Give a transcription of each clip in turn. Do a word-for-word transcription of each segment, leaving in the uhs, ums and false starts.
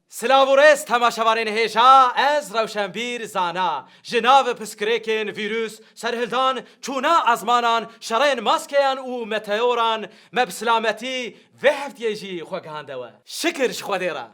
Silav û rêz temaşevanên hêja, ez Rewşenbîr Zana. Ji nav pirsgirêkên vîrus, serhildan, çûna ezmanan, şerên maskeyan û meteoran me bi silametî vê heftiyê jî xwe gihande we. Şikir ji Xwedê re.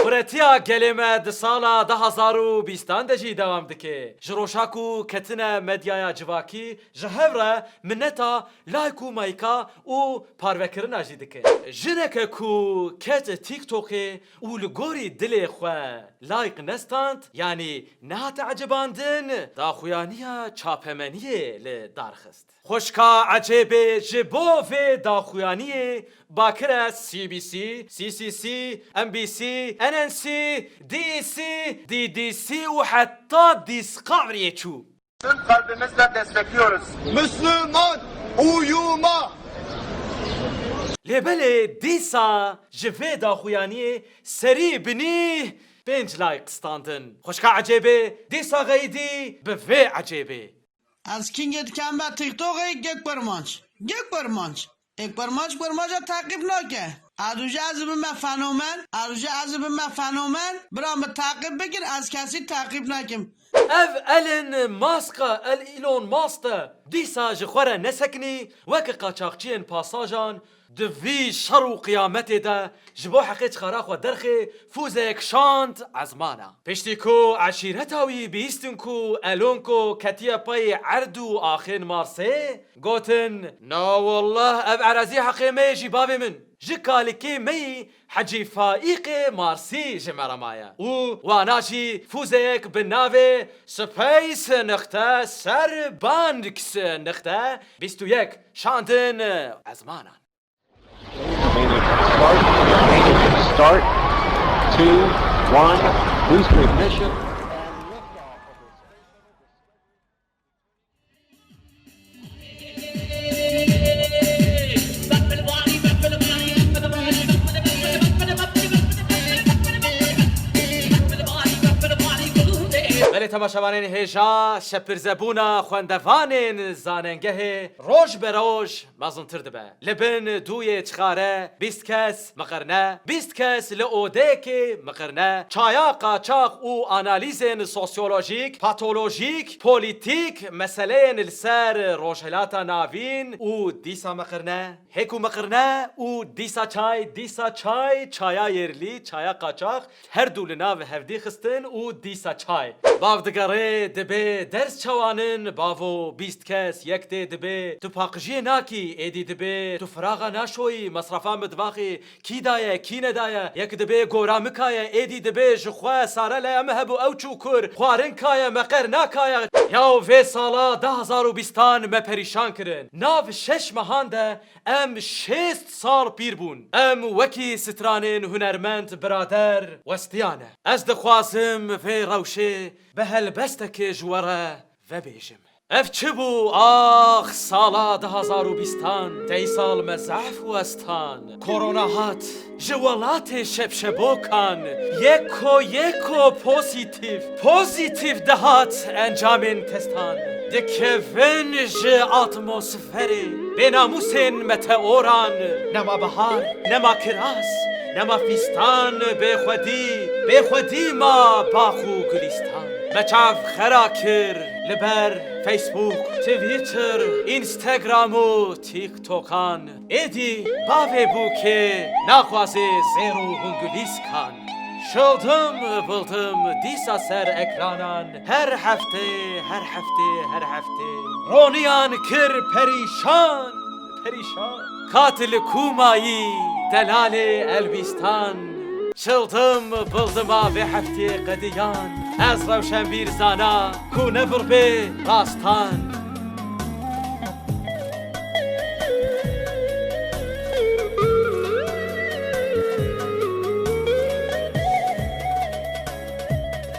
Xuretiya gelê me di sala du hazar û bîstan de jî dewam dike. Ji roja ku ketine medyaya civakî, ji hev re mineta like û mayka û parvekirina jî dike. Jineke ku ket TikTokê û li gorî dilê xwe like nestand, yanî nehate ecibandin, daxuyaniya çapemeniyê li dar xist. Xwişka Ecêbê ji bo vê daxuyaniyê bakire C B C, C C C, M B C, N N C, D E C, D D C û heta Discovery'ê çû. Tüm kalbimizle destekliyoruz. Müslüman uyuma. Lê belê dîsa ji vê daxuyaniyê serî binî pênc like standin. Xwişka Ecêbê dîsa xeyidî bi vê Ecêbê. Ez kingê dikem be TikTokê, gê kurmanc. Gê kurmanc. Ê kurmanc kurmanca teqîb nake. Ez ûjê ez bime fenomen. Ez ûjê ez bime fenomen. Bira min teqîb bikir, ez kesî teqîb nekim. Ev Elon Musk e, El Elon Musk e. Dîsa ji xwe re nesekinî, weke qaçaxçiyên pasajan di vî şer û qiyametê de ji bo heqê çixara xwe derxê fûzeyek şand ezmana. Piştî ku eşîreta wî bihîstin ku Elonko ketiye pey erd û axên Marsê, gotin, na wallah, ev erazî heqê me ye jî bavê min. Ji kalikê me yî Hecî Faîqê Marsî ji me re maye û wana jî fûzeyek bi navê Space nixte ser Banks nixte bîst û yek şandin ezmanan. Start. Two, one. Boost ignition. Belê temaşevanên hêja, şepirzebûna xwendevanên zanengehê roj be roj mezintir dibe. Li bin dûyê çixare bîst kes miqirne, bîst kes li odeyekê miqirne. Çaya qaçax û analîzên sosyolojîk, patolojîk, polîtîk, meseleyên li ser Rojhilata Navîn û dîsa miqirne. Hê ku miqirne û dîsa çay, dîsa çay, çaya yerlî, çaya qaçax, her du li nav hevdî xistin û dîsa çay. Bav digerê, dibê ders çawanin, bavo, bîst kes, yek tê dibê tu paqijiyê nakî, êdî dibê tu firaxa naşoyî, mesrefa mitvaxê kî daye, kî nedaye, yek dibê gora mikaye, êdî dibê ji xwe sare leya me hebû ew çû kur, xwarin kaye, meqer nakaye. Yaw vê sala du hazar û bîstan me perîşan kirin. Nav şeş mehan de Em şêst sal pîr bûn. Em wekî stranên hunermend birader westiyane. Ez dixwazim vê rewşê bi helbestekê ji we re vebêjim. Ev çi bû? Ax, sala du hazar û bîstan, tey sal me zehf westan. Korona hat, ji welatê şepşebokan, yeko yeko pozîtîf, pozîtîf dihat encamên testan. Dikevin ji atmosferê. Bênamûsên meteoran, nema bihar, nema kiras, nema fîstan, bêxwedî, bêxwedî ma bax û gulîstan. Me çav xera kir li ber Facebook, Twitter, Instagram û TikTokan. Êdî bavê bûkê naxwaze zêr û hingulîskan. Şildim bildim dîsa ser ekranan. Her heftê, her heftê, her heftê. Roniyan kir perîşan, perîşan. Ka tu li ku mayî, delalê Elbîstan. Şildim bildima vê heftê qediyan. Ez Rewşenbîr Zana, ku ne vir bê rastan.